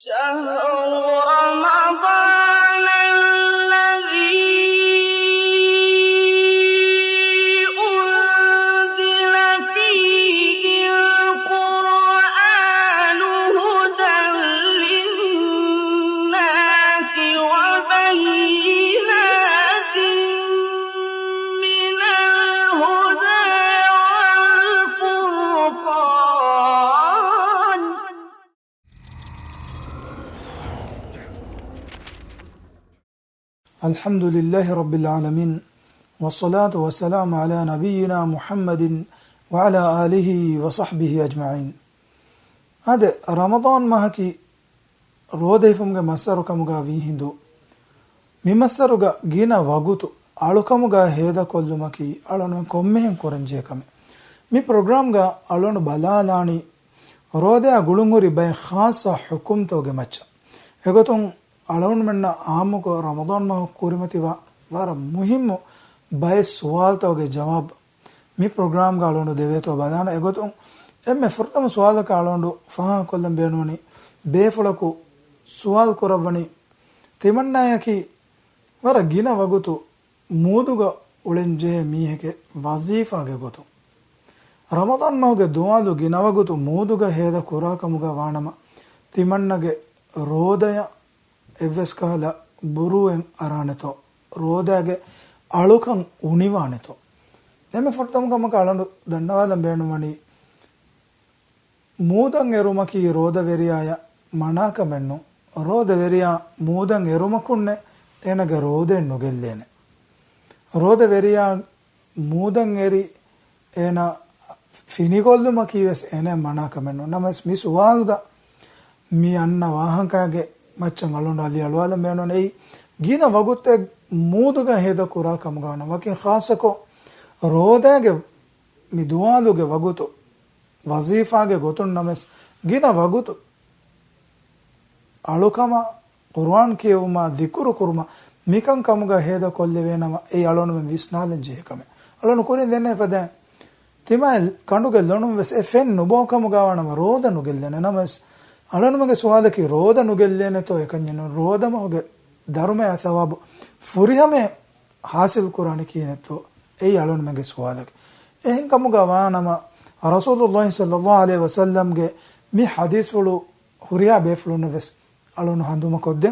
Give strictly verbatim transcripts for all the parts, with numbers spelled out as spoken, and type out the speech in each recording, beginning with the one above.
شهر رمضان الذي أنزل فيه القرآن هدى للناس وبينات من الهدى والفرقان. الحمد لله رب العالمين، والصلاة والسلام على نبينا محمد وعلى آله وصحبه أجمعين. އާދެ، ރަމަޟާން މަހަކީ ރޯދަ ހިފުމުގެ މައްސަރު ކަމުގަ ވީ ހިނދު، މި މައްސަރުގަ ގިނަ ވަގުތު އަޅުކަމުގަ ހޭދަކޮށްލުމަކީ އަޅުގަނޑުމެން ކޮންމެހެން ކުރަންޖެހޭ ކަމެއް. މި ޕްރޮގްރާމްގަ އަޅުގަނޑު ބަލާލާނީ ރޯދައާ ގުޅުންހުރި ބައެއް ޚާއްޞަ ޙުކުމްތަކުގެ މައްޗަށް. އެގޮތުން އަޅުގަނޑުމެންނަށް އާއްމުކޮށް ރަމަޟާން މަހު ކުރިމަތިވާ ވަރަށް މުހިއްމު ބައެއް ސުވާލުތަކުގެ ޖަވާބު މި ޕްރޮގްރާމްގަ އަޅުގަނޑު ދެވޭތޯ ބަލާނަ. އެގޮތުން އެންމެ ފުރަތަމަ ސުވާލަކަށް އަޅުގަނޑު ފާހަގަކޮށްލަން ބޭނުންވަނީ، ބޭފުޅަކު ސުވާލު ކުރައްވަނީ، ތިމަންނާއަކީ ވަރަށް ގިނަ ވަގުތު މޫދުގަ އުޅެންޖެހޭ މީހެކޭ ވަޒީފާގެ ގޮތުން. ރަމަޟާން މަހުގެ ދުވާލު ގިނަވަގުތު މޫދުގަ ހޭދަ ކުރާ ކަމުގަ ވާނަމަ، ތިމަންނަގެ ރޯދަޔަށް އެއްވެސް ކަހަލަ ބުރޫއެއް އަރާނެތޯ، ރޯދައިގެ އަޅުކަން އުނިވާނެތޯ. އެންމެ ފުރަތަމަ ކަމަކަށް އަޅުގަނޑު ދަންނަވާލަން ބޭނުންވަނީ، މޫދަށް އެރުމަކީ ރޯދަވެރިޔާޔަށް މަނާކަމެއްނޫން. ރޯދަވެރިޔާ މޫދަށް އެރުމަކުންނެއް އޭނަގެ ރޯދައެއް ނުގެއްލޭނެ. ރޯދަވެރިޔާ މޫދަށް އެރި އޭނަ ފިނިގޮއްލުމަކީވެސް އޭނަ މަނާކަމެއްނޫން. ނަމަވެސް މި ސުވާލުގަ މި އަންނަ ވާހަކައިގެ މައްޗަށް އަޅުގަނޑު އަލި އަޅުވާލަން ބޭނުން އެއީ، ގިނަ ވަގުތެއް މޫދުގަ ހޭދަ ކުރާ ކަމުގަ ވަނަ، ވަކިން ޚާއްޞަކޮށް ރޯދައިގެ މި ދުވާލުގެ ވަގުތު ވަޒީފާގެ ގޮތުން ނަމަވެސް، ގިނަ ވަގުތު އަޅުކަމަށް، ޤުރުއާން ކިޔެވުމާ، ޛިކުރު ކުރުމާ، މިކަން ކަމުގަ ހޭދަ ކޮށްލެވޭނަމަ، އެއީ އަޅުގަނޑުމެން ވިސްނާލަން ޖެހޭ ކަމެއް. އަޅުގަނޑު ކުރިން ދެންނެވި ފަދައިން، ތިމާއި ކަނޑުގެ ލޮނުން ވެސް އެ ފެން ނުބޯ ކަމުގަ ވާނަމަ، ރޯދަ ނުގެއްލޭނެ. ނަމަވެސް، އަޅުގަނޑުމެންގެ ސުވާލަކީ، ރޯދަ ނުގެއްލޭނެތޯ؟ އެކަންޏެއް ނޫން. ރޯދަ މަހުގެ ދަރުމަޔާ ޘަވާބު ފުރިހަމަޔަށް ޙާޞިލް ކުރާނެ ކިހިނެއްތޯ؟ އެއީ އަޅުގަނޑުމެންގެ ސުވާލަކީ. އެހެން ކަމުގަ ވާނަމަ، ރަސޫލުﷲ ޞައްލަﷲ ޢަލައިހި ވަސައްލަމްގެ މި ޙަދީޘްފުޅު ހުރިހާ ބޭފުޅުންނަށް ވެސް އަޅުން ހަނދުމަކޮށްދޭ.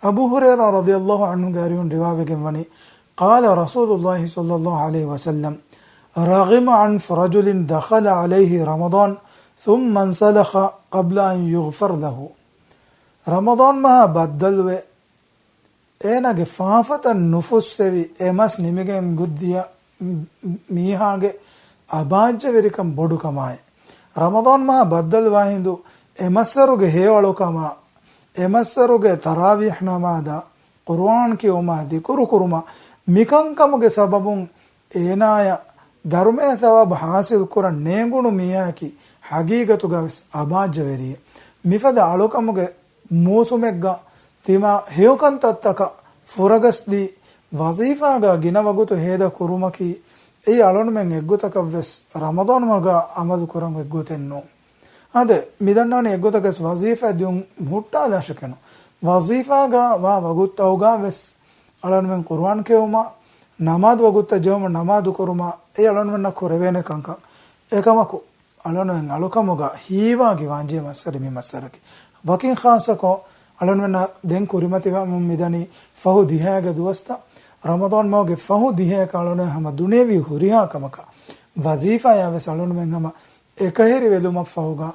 އަބޫ ހުރައިރާ ރަޟިޔަﷲ ޢަންހުގެ އަރިހުން ރިވާވެގެން ވަނީ، قال رسول الله صلى الله عليه وسلم، رغم أنف رجل دخل عليه رمضان ثم انسلخ قبل أن يغفر له. ރަމަޟާން މަހާ ބައްދަލުވެ، އޭނާގެ ފާފަތައް ނުފުއްސެވި، އެ މަސް ނިމިގެން ގޮތްދިޔަ މީހާގެ އަބާއްޖަވެރިކަން ބޮޑުކަމާއި، ރަމަޟާން މަހާ ބައްދަލުވާ ހިނދު، އެ މައްސަރުގެ ހެޔޮއަޅުކަމާ، އެ މައްސަރުގެ ތަރާވީޙް ނަމާދާ، ޤުރުއާން ކިޔުމާ، ޛިކުރު ކުރުމާ، މިކަންކަމުގެ ސަބަބުން އޭނާޔަށް ދަރުމަޔާ ޘަވާބު ޙާޞިލް ކުރަން ނޭނގުނު މީހާއަކީ ޙަޤީޤަތުގަވެސް އަބާއްޖަވެރިއެއް. މިފަދަ އަޅުކަމުގެ މޫސުމެއްގަ ތިމާ ހެޔޮކަންތައްތަކަށް ފުރަގަސްދީ، ވަޒީފާގަ ގިނަ ވަގުތު ހޭދަ ކުރުމަކީ، އެއީ އަޅުގަނޑުމެން އެއްގޮތަކަށްވެސް ރަމަޟާން މަހުގަ ޢަމަލު ކުރަން އެއްގޮތެއް ނޫން. އާދެ، މި ދަންނަވަނީ އެއްގޮތަކަށް ވަޒީފާ ދިޔުން ހުއްޓާލާށެކޭ ނޫން. ވަޒީފާގަ ވާ ވަގުތުތަކުގަ ވެސް އަޅުގަނޑުމެން ޤުރުއާން ކިޔެވުމާ، ނަމާދު ވަގުތުތައް ޖެހުމަށް ނަމާދު ކުރުމާ، އެއީ އަޅުގަނޑުމެންނަށް ކުރެވޭނެ ކަންކަން. އެކަމަކު، އަޅުގަނޑުމެން އަޅުކަމުގަ ހީވާގި ވާންޖެހޭ މައްސަރެއް މި މައްސަރަކީ. ވަކިން ޚާއްޞަކޮށް، އަޅުގަނޑުމެންނަށް ދެން ކުރިމަތިވަމުން މިދަނީ ފަހު ދިހައިގެ ދުވަސްތައް. ރަމަޟާން މަހުގެ ފަހު ދިހައަކަށް އަޅުގަނޑުމެން ހަމަ ދުނިޔަވީ ހުރިހާ ކަމަކަށް، ވަޒީފާޔާ ވެސް އަޅުގަނޑުމެން ހަމަ އެކަހެރިވެލުމަށްފަހުގަ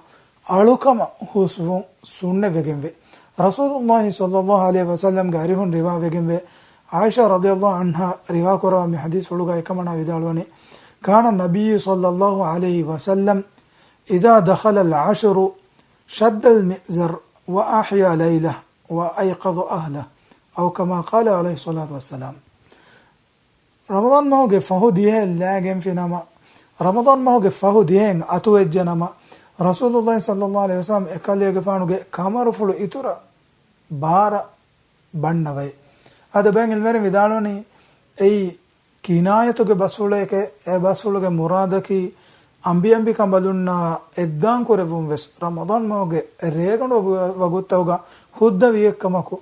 އަޅުކަމަށް ހުސްވުން ސުންނަތްވެގެންވޭ. ރަސޫލުﷲ ޞައްލަﷲ ޢަލައިހި ވަސައްލަމްގެ އަރިހުން ރިވާވެގެންވޭ، ޢާއިޝާ ރަޟިޔަﷲ ޢަންހާ ރިވާކުރާ މި ޙަދީޘްފުޅުގަ އެކަމަނާ ވިދާޅުވަނީ، كان النبي صلى الله عليه وسلم إذا دخل العشر شد المئزر وأحيا ليله وأيقظ أهله، أو كما قال عليه الصلاة والسلام. ރަމަޟާން މަހުގެ ފަހު ދިހައެއް ލާގެންފި ނަމަ، ރަމަޟާން މަހުގެ ފަހު ދިހައެއް އަތުވެއްޖެ ނަމަ، ރަސޫލުﷲ ޞައްލަﷲ ޢަލައިހި ވަސައްލަމް އެކަލޭގެފާނުގެ ކަމަރުފުޅު އިތުރަށް ބާރަށް ބަންނަވައި. އަދި ބައެއް ޢިލްމުވެރިން ވިދާޅުވަނީ، އެއީ ކިނާޔަތުގެ ބަސްފުޅެކޭ. އެ ބަސްފުޅުގެ މުރާދަކީ، އަނބިއަނބިކަނބަލުންނާ އެއްދާން ކުރެއްވުން ވެސް ރަމަޟާން މަހުގެ ރޭގަނޑު ވަގު-، ވަގުތަކުގަ ހުއްދަވި އެއްކަމަކު،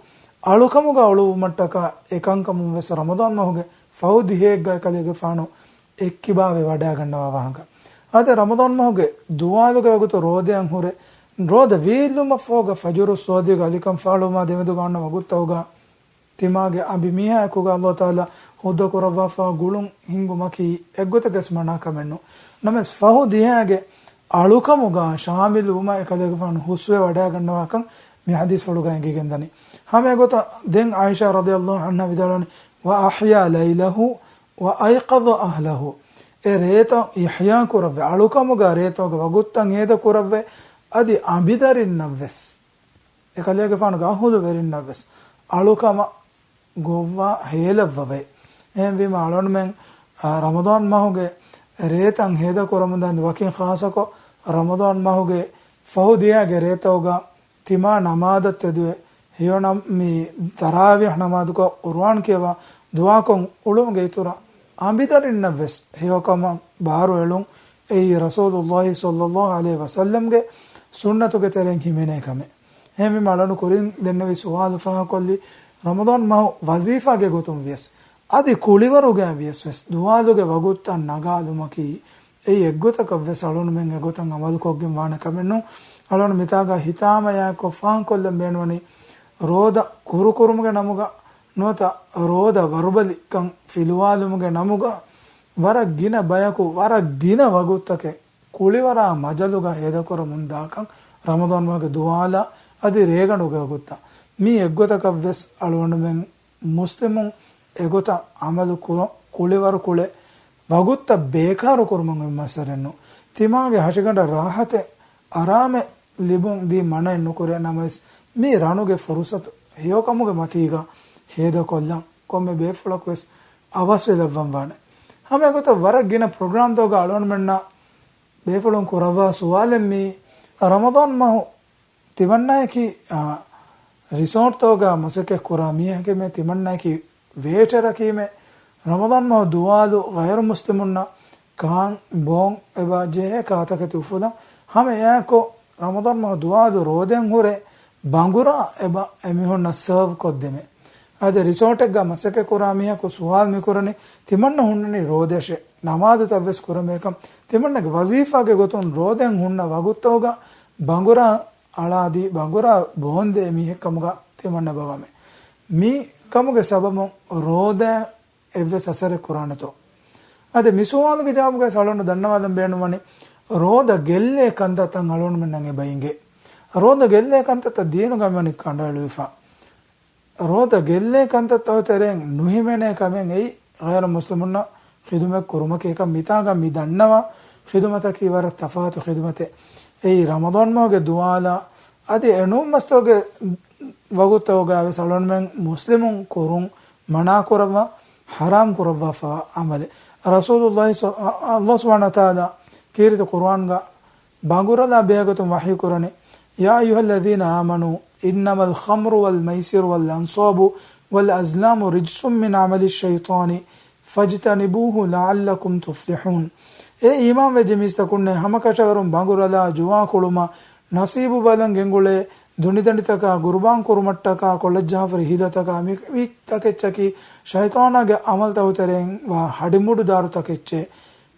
އަޅުކަމުގަ އުޅުއްވުމަށްޓަކާ އެކަންކަމުން ވެސް ރަމަޟާން މަހުގެ ފަހު ދިހައެއްގަ އެކަލޭގެފާނު އެއްކިބާވެ ވަޑައިގަންނަވާ ވާހަކަ. އާދެ، ރަމަޟާން މަހުގެ ދުވާލުގެ ވަގުތު ރޯދައަށް ހުރެ، ރޯދަ ވީއްލުމަށްފަހުގަ ފަޖުރު ސޯދިގަ އަލިކަން ފާޅުވުމާ ދެމެދުގަ އޮންނަ ވަގުތުތަކުގަ ތިމާގެ އަނބިމީހާއެކުގަ ﷲ ތަޢާލާ ހުއްދަ ކުރައްވާފަ ގުޅުން ހިންގުމަކީ އެއްގޮތަކަސް މަނާ ކަމެއްނު. ނަމަވެސް ފަހު ދިހައިގެ އަޅުކަމުގަ ޝާމިލުވުމަށް އެކަލޭގެފާނު ހުސްވެ ވަޑައިގަންނަވާކަން މި ޙަދީޘްފުޅުގަ އެނގިގެންދަނީ. ހަމަ އެގޮތަށް ދެން ޢާއިޝާ ރަޟިޔަﷲ ޢަންހާ ވިދާޅުވަނީ، "وأحيا ليله وأيقظ أهله." އެ ރޭތައް އިޙްޔާ ކުރައްވެ، އަޅުކަމުގަ ރޭތަކުގެ ވަގުތުތައް ހޭދަ ކުރައްވެ، އަދި އަނބިދަރިންނަށްވެސް، އެކަލޭގެފާނުގެ އަހުލުވެރިންނަށްވެސް އަޅުކަމަށް ގޮއްވާ ހޭލައްވަވޭ. އެހެންވީމަ އަޅުގަނޑުމެން، އާ، ރަމަޟާން މަހުގެ ރޭތައް ހޭދަ ކުރަމުންދާން ވަކިން ޚާއްޞަކޮށް، ރަމަޟާން މަހުގެ ފަހު ދިހައިގެ ރޭތަކުގަ ތިމާ ނަމާދަށް ތެދުވެ، ހެޔޮނަމަ-، މި ތަރާވީޙް ނަމާދުކޮށް، ޤުރުއާން ކިޔަވާ، ދުޢާކޮށް އުޅުމުގެ އިތުރަށް އަނބިދަރިންނަށްވެސް ހެޔޮކަމަށް ބާރު އެޅުން އެއީ ރަސޫލުﷲ ޞައްލަﷲ ޢަލައިހި ވަސައްލަމްގެ ސުންނަތުގެ ތެރެއިން ހިމެނޭ ކަމެއް. އެހެންވީމަ އަޅުގަނޑު ކުރިން ދެންނެވި ސުވާލު ފާހަގަކޮށްލީ، ރަމަޟާން މަހު ވަޒީފާގެ ގޮތުން ވިޔަސް، އަދި ކުޅިވަރުގައި ވިޔަސް ވެސް ދުވާލުގެ ވަގުތުތައް ނަގާލުމަކީ އެއީ އެއްގޮތަކަށް ވެސް އަޅުގަނޑުމެން އެގޮތަށް ޢަމަލުކޮށްގެން ވާނެ ކަމެއް ނޫން. އަޅުގަނޑު މިތާގަ ހިތާމަޔާކޮށް ފާހަގަކޮށްލަން ބޭނުންވަނީ، ރޯދަ ކުރުކުރުމުގެ ނަމުގަ ނުވަތަ ރޯދަ ވަރުބަލިކަން ފިލުވާލުމުގެ ނަމުގަ ވަރަށް ގިނަ ބަޔަކު ވަރަށް ގިނަ ވަގުތުތަކެއް ކުޅިވަރާ މަޖަލުގަ ހޭދަކުރަމުންދާކަން ރަމަޟާން މަހުގެ ދުވާލާ އަދި ރޭގަނޑުގެ ވަގުތުތައް. މީ އެއްގޮތަކަށް ވެސް އަޅުގަނޑުމެން މުސްލިމުން އެގޮތަށް ޢަމަލު ކުރު-، ކުޅިވަރު ކުޅެ ވަގުތުތައް ބޭކާރު ކުރުމަށް އެއް މައްސަލައެއް ނޫން. ތިމާގެ ހަށިގަނޑަށް ރާޙަތެއް އަރާމެއް ލިބުން ދީ މަނައެއް ނުކުރޭ، ނަމަވެސް މީ ރަނުގެ ފުރުޞަތު ހެޔޮކަމުގެ މަތީގަ ހޭދަކޮށްލަން ކޮންމެ ބޭފުޅަކު ވެސް އަވަސްވެލައްވަން ވާނެ. ހަމަ އެގޮތަށް ވަރަށް ގިނަ ޕްރޮގްރާމްތަކުގަ އަޅުގަނޑުމެންނަށް ބޭފުޅުން ކުރައްވާ ސުވާލެއް މީ، ރަމަޟާން މަހު ތިމަންނައަކީ، އާ، ރިސޯޓްތަކުގަ މަސައްކަތް ކުރާ މީހަކީމޭ، ތިމަންނައަކީ ވޭޓަރަކީމޭ، ރަމަޟާން މަހު ދުވާލު ޣައިރު މުސްލިމުންނަށް ކާން ބޯން އެބަ ޖެހޭ ކާތަކެތި އުފުލަން. ހަމަ އެއާއެކު ރަމަޟާން މަހު ދުވާލު ރޯދައިން ހުރެ ބަނގުރާ އެބަ އެމީހުންނަށް ސާވް ކޮށްދެމޭ. އަދި ރިސޯޓެއްގަ މަސައްކަތް ކުރާ މީހަކު ސުވާލު މިކުރަނީ، ތިމަންނަ ހުންނަނީ ރޯދައަށޭ، ނަމާދުތައް ވެސް ކުރަމޭކަން. ތިމަންނަގެ ވަޒީފާގެ ގޮތުން ރޯދައިން ހުންނަ ވަގުތުތަކުގަ ބަނގުރާ އަޅާދީ ބަނގުރާ ބޯންދޭ މީހެއް ކަމުގަ ތިމަންނަ ބަވަމޭ. މި ކަމުގެ ސަބަބުން ރޯދައަށް އެއްވެސް އަސަރެއް ކުރާނެތޯ؟ އަދި މި ސުވާލުގެ ޖަވާބުގައި އަޅުގަނޑު ދަންނަވާލަން ބޭނުންވަނީ، ރޯދަ ގެއްލޭ ކަންތައްތައް އަޅުގަނޑުމެންނަށް އެބަ އިނގޭ. ރޯދަ ގެއްލޭ ކަންތައްތައް ދީނުގައި ވަނީ ކަނޑައެޅުވިފަ. ރޯދަ ގެއްލޭ ކަންތައްތަކުގެ ތެރެއިން ނުހިމެނޭ ކަމެއް އެއީ، ޣައިރު މުސްލިމުންނަށް ޚިދުމަތް ކުރުމަކީ. އެކަމް މިތާގަ މި ދަންނަވާ ޚިދުމަތަކީ ވަރަށް ތަފާތު ޚިދުމަތެއް. އެއީ ރަމަޟާން މަހުގެ ދުވާލާ އަދި އެނޫން މަސްތަކުގެ ވަގުތުތަކުގައި ވެސް އަޅުގަނޑުމެން މުސްލިމުން ކުރުން މަނާކުރައްވާ، ޙަރާމް ކުރައްވާފަވާ ޢަމަލެއް. ރަސޫލުﷲ ޞަ-، ﷲ ސުބްޙާނަހޫ ވަތަޢާލާ ކީރިތި ޤުރުއާންގަ ބަނގުރަލާ ބެހޭގޮތުން ވަޙީ ކުރަނީ، يا أيها الذين آمنوا إنما الخمر والميسر والأنصاب والأزلام رجس من عمل الشيطان فاجتنبوه لعلكم تفلحون. އޭ އީމާންވެއްޖެ މީސްތަކުންނޭ، ހަމަކަށަވަރުން ބަނގުރަލާ، ޖުވާ ކުޅުމާ، ނަސީބު ބަލަން ގެންގުޅޭ، ދުނިދަނޑިތަކާ، ގުރުބާން ކުރުމަށްޓަކާ، ކޮޅަށްޖަހާފަރި ހިލަތަކާ، މި، މި ތަކެއްޗަކީ ޝައިޠާނާގެ ޢަމަލުތަކުގެ ތެރެއިން ވާ ހަޑިމުޑުދާރު ތަކެއްޗޭ.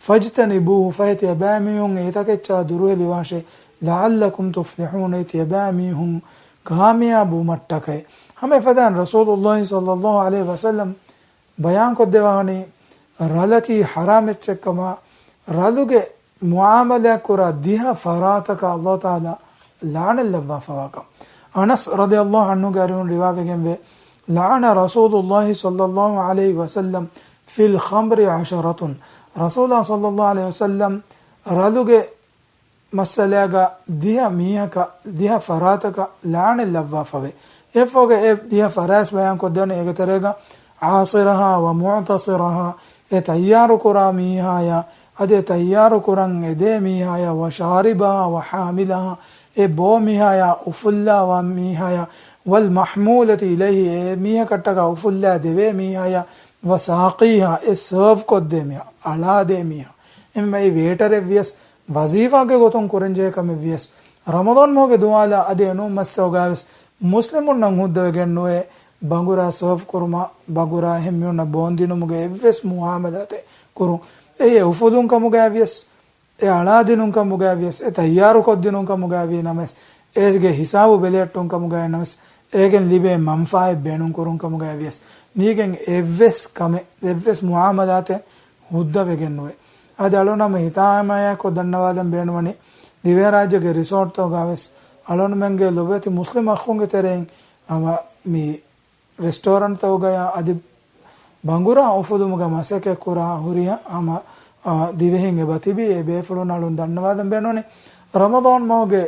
فاجتنبوه، ފަހެ ތިޔަބައިމީހުން އެތަކެއްޗާ ދުރުހެލިވާށޭ، لعلكم تفلحون، އެ ތިޔަބައިމީހުން ކާމިޔާބުވުމަށްޓަކައި. ހަމަ އެފަދައިން ރަސޫލުﷲ ޞައްލަﷲ ޢަލައިހި ވަސައްލަމް ބަޔާންކޮށްދެވާނީ، ރަލަކީ ޙަރާމް އެއްޗެއްކަމާ، ރަލުގެ މުޢާމަލާތް ކުރާ ދިހަ ފަރާތަކަށް ﷲ ތަޢާލާ ލަޢުނަތް ލައްވާފަވާކަން. އަނަސް ރަޟިޔަﷲ ޢަންހުގެ އަރިހުން ރިވާވެގެންވޭ، لعن رسول الله صلى الله عليه وسلم في الخمر عشرة. ރަސޫލާ ޞައްލަﷲ ޢަލައިހި ވަސައްލަމް ރަލުގެ މައްސަލާގަ ދިހަ މީހަކަށް، ދިހަ ފަރާތަކަށް ލަޢުނަތް ލައްވާފަވޭ. އެއަށްފަހުގަ އެ ދިހަ ފަރާތް ބަޔާންކޮށްދެވޭ. އޭގެ ތެރޭގަ عاصرها ومعتصرها، އެ ތައްޔާރުކުރާ މީހާޔާ، އަދި އެ ތައްޔާރުކުރަން އެދޭ މީހާޔާ، وشاربها وحاملها، އެ ބޯ މީހާޔާ އުފުއްލާވާ މީހާޔާ، والمحمولة إليه، އެ މީހަކަށްޓަކާ އުފުއްލާ ދެވޭ މީހާޔާ، وساقيها، އެ ސާވް ކޮށްދޭ މީހާ، އަޅާދޭ މީހާ. އެންމެ އެ ވޭޓަރެއް ވިޔަސް، ވަޒީފާގެ ގޮތުން ކުރަންޖެހޭ ކަމެއް ވިޔަސް، ރަމަޟާން މަހުގެ ދުވާލާ އަދި އެނޫން މަސްތަކުގައިވެސް މުސްލިމުންނަށް ހުއްދަވެގެން ނުވޭ، ބަނގުރާ ސާފު ކުރުމާ، ބަނގުރާ އެހެން މީހުންނަށް ބޯންދިނުމުގެ އެއްވެސް މުއާމަލާތެއް ކުރުން. އެއީ އެ އުފުލުން ކަމުގައި ވިޔަސް، އެ އަޅާދިނުން ކަމުގައި ވިޔަސް، އެ ތައްޔާރުކޮށްދިނުން ކަމުގައި ވީ ނަމަވެސް، އޭގެ ހިސާބު ބެލެހެއްޓުން ކަމުގައި ނަމަވެސް، އޭގެން ލިބޭ މަންފާއެއް ބޭނުން ކުރުން ކަމުގައި ވިޔަސް، މީގެން އެއްވެސް ކަމެއް، އެއްވެސް މުއާމަލާތެއް ހުއްދަވެގެން ނުވޭ. އަދި އަޅުނަމަ ހިތާމަޔާކޮށް ދަންނަވާލަން ބޭނުންވަނީ، ދިވެހިރާއްޖޭގެ ރިސޯޓްތަކުގައިވެސް އަޅުންމެންގެ ލޮބުވެތި މުސްލިމް އަޚުންގެ ތެރެއިން ހަމަ މި ރެސްޓޯރަންޓްތަކުގަޔާ އަދި ބަނގުރާ އުފުލުމުގަ މަސައްކަތް ކުރާ ހުރިހާ ހަމަ، އާ، ދިވެހިން އެބަ ތިބީ އެ ބޭފުޅުން އަޅުން ދަންނަވާލަން ބޭނުންވަނީ، ރަމަޟާން މަހުގެ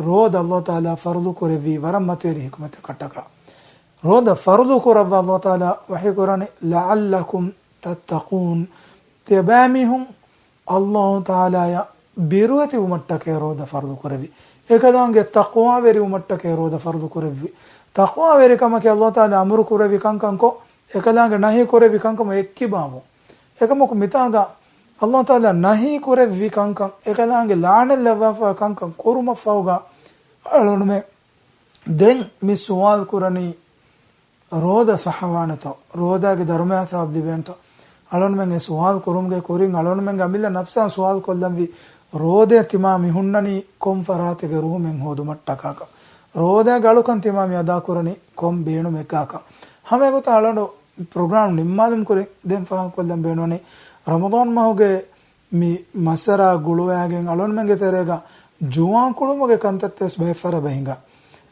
ރޯދަ ﷲ ތަޢާލާ ފަރުޟު ކުރެއްވީ ވަރަށް މަތިވެރި ޙިކުމަތެއް ކަށްޓަކާ. ރޯދަ ފަރުޟު ކުރައްވާ ﷲ ތަޢާލާ ވަޙީ ކުރަނީ، لَعَلَّكُمْ تَتَّقُونَ. ތިޔަބައިމީހުން ﷲ ތަޢާލާއަށް ބިރުވެތިވުމަށްޓަކައި ރޯދަ ފަރުޟު ކުރެއްވި. އެކަލާނގެ ތަޤްވާވެރިވުމަށްޓަކައި ރޯދަ ފަރުޟު ކުރެއްވި. ތަޤްވާވެރިކަމަކީ ﷲ ތަޢާލާ އަމުރު ކުރެއްވި ކަންކަން ކޮށް، އެކަލާނގެ ނަހީ ކުރެއްވި ކަންކަމަށް އެއްކިބާވުން. އެކަމަކު މިތާގަ ﷲ ތަޢާލާ ނަހީ ކުރެއްވި ކަންކަން، އެކަލާނގެ ލަޢުނަތް ލައްވާފަ ކަންކަން ކުރުމަށްފަހުގަ އަޅުނުމެ ދެން މި ސުވާލު ކުރަނީ، ރޯދަ ޞައްޙަވާނެތޯ؟ ރޯދާގެ ދަރުމަޔާ ސަބަބު ލިބޭނެތޯ؟ އަޅުންމެން އެ ސުވާލު ކުރުމުގެ ކުރިން އަޅުންމެންގެ އަމިއްލަ ނަފްސާ ސުވާލު ކޮށްލަންވީ، ރޯދަ ތިމާ މި ހުންނަނީ ކޮން ފަރާތެއްގެ ރުހުމެއް ހޯދުމަށްޓަކާކަން؟ ރޯދާގެ އަޅުކަން ތިމާ މި އަދާކުރަނީ ކޮން ބޭނުމެއްގާކަން؟ ހަމަ އެގޮތަށް އަޅުގަނޑު ޕްރޮގްރާމް ނިންމާލުމުގެ ކުރިން ދެން ފާހަގަކޮށްލަން ބޭނުނީ، ރަމަޟާން މަހުގެ މި މައްސަރާ ގުޅުވައިގެން އަޅުންމެންގެ ތެރޭގަ ޖުވާން ކުޅުމުގެ ކަންތައްތައް ވެސް ބައެއް ފަހަރަށް އެބަ ހިނގާ.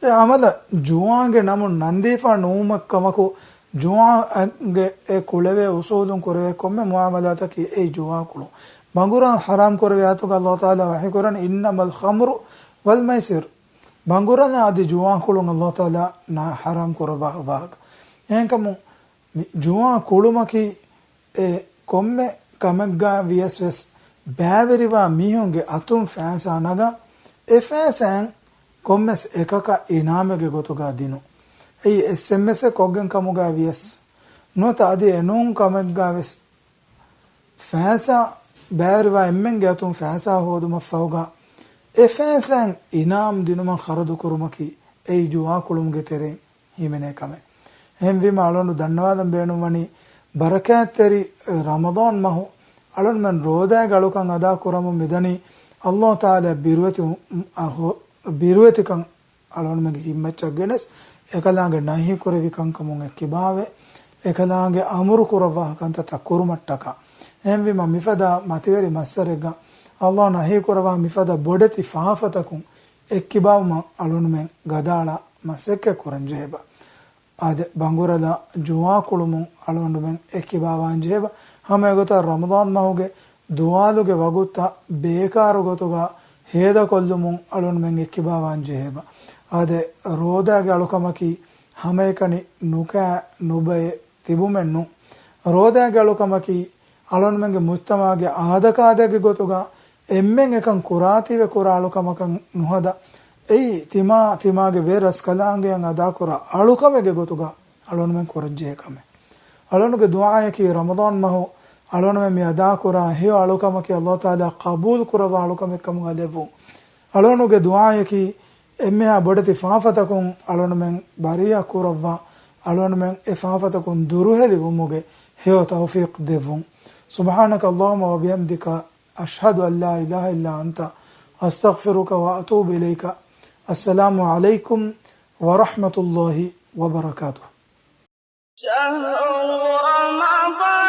އެ އަމަލަށް ޖުވާންގެ ނަމުން ނަންދީފާ ނުވުމަށް ކަމަކު، ޖުވާންގެ އެ ކުޅެވޭ އުސޫލުން ކުރެވޭ ކޮންމެ މުއާމަލާތަކީ އެއީ ޖުވާ ކުޅުން. ބަނގުރާ ޙަރާމް ކުރެވޭ އާޔަތުގަ ﷲ ތަޢާލާ ވަޙީ ކުރަނީ، إِنَّمَا الْخَمْرُ وَالْمَيْسِرُ. ބަނގުރާ އަދި ޖުވާން ކުޅުން ﷲ ތަޢާލާ ނާ ޙަރާމް ކުރައްވާ ވާހަކަ. އެހެންކަމުން މި ޖުވާ ކުޅުމަކީ އެ ކޮންމެ ކަމެއްގަ ވިޔަސް ވެސް ބައިވެރިވާ މީހުންގެ އަތުން ފައިސާ ނަގާ، އެ ފައިސާއިން ކޮންމެސް އެކަކަށް އިނާމެއްގެ ގޮތުގަ ދިނުން. އެއީ އެސްއެމްއެސްއެއް ކޮށްގެން ކަމުގަ ވިޔަސް ނުވަތަ އަދި އެނޫން ކަމެއްގަ ވެސް ފައިސާ ބައިވެރިވާ އެންމެންގެ އަތުން ފައިސާ ހޯދުމަށްފަހުގަ އެ ފައިސާއިން އިނާމް ދިނުމަށް ޚަރަދު ކުރުމަކީ އެއީ ޖުވާ ކުޅުމުގެ ތެރެއިން ހިމެނޭ ކަމެއް. އެހެންވީމަ އަޅުގަނޑު ދަންނަވާލަން ބޭނުންވަނީ، ބަރަކާތްތެރި ރަމަޟާން މަހު އަޅުންމެން ރޯދާގެ އަޅުކަން އަދާ ކުރަމުން މިދަނީ، ﷲ ތަޢާލާ ބިރުވެތި، އަ، ހޯ، ބިރުވެތިކަން އަޅުގަނޑުމެންގެ ހިތްމައްޗަށް ގެނެސް، އެކަލާނގެ ނަހީ ކުރެވި ކަންކަމުން އެއްކިބާވެ، އެކަލާނގެ އަމުރު ކުރައްވާ ކަންތައްތައް ކުރުމަށްޓަކާ. އެހެންވީމަ މިފަދަ މަތިވެރި މައްސަރެއްގަ ﷲ ނަހީ ކުރައްވާ މިފަދަ ބޮޑެތި ފާފަތަކުން އެއްކިބާވުމަށް އަޅުނުމެން ގަދައަޅާ މަސައްކަތް ކުރަން ޖެހޭބަ. އާދެ، ބަނގުރަލާ ޖުވާ ކުޅުމުން އަޅުގަނޑުމެން އެއްކިބާވާން ޖެހޭބަ. ހަމަ އެގޮތަށް ރަމަޟާން މަހުގެ ދުވާލުގެ ވަގުތުތައް ބޭކާރު ގޮތުގަ ހޭދަކޮށްލުމުން އަޅުންމެން އެއްކިބާވާން ޖެހޭބަ. އާދެ، ރޯދާގެ އަޅުކަމަކީ ހަމައެކަނި ނުކާ ނުބައެ ތިބުމެއް ނޫން. ރޯދާގެ އަޅުކަމަކީ އަޅުންމެންގެ މުޖްތަމަޢުގެ އާދަކާދައިގެ ގޮތުގަ އެންމެން އެކަން ކުރާތީވެ ކުރާ އަޅުކަމަކަށް ނުހަދާ، އެއީ ތިމާ، ތިމާގެ ވެރަސްކަލާނގެއަށް އަދާކުރާ އަޅުކަމެއްގެ ގޮތުގަ އަޅުންމެން ކުރަންޖެހޭ ކަމެއް. އަޅުނުގެ ދުޢާއަކީ ރަމަޟާން މަހު އަޅުނުމެން މި އަދާކުރާ ހެޔޮ އަޅުކަމަކީ ﷲ ތަޢާލާ ޤަބޫލު ކުރައްވާ އަޅުކަމެއް ކަމުގަ ލެއްވުން. އަޅުނުގެ ދުޢާއަކީ އެންމެހާ ބޮޑެތި ފާފަތަކުން އަޅުނުމެން ބަރީއަ ކުރައްވާ، އަޅުނުމެން އެ ފާފަތަކުން ދުރުހެލިވުމުގެ ހެޔޮ ތައުފީޤު ދެއްވުން. سبحانك اللهم وبحمدك، أشهد أن لا إله إلا أنت، أستغفرك وأتوب إليك. السلام عليكم ورحمة الله وبركاته. شهر رمضان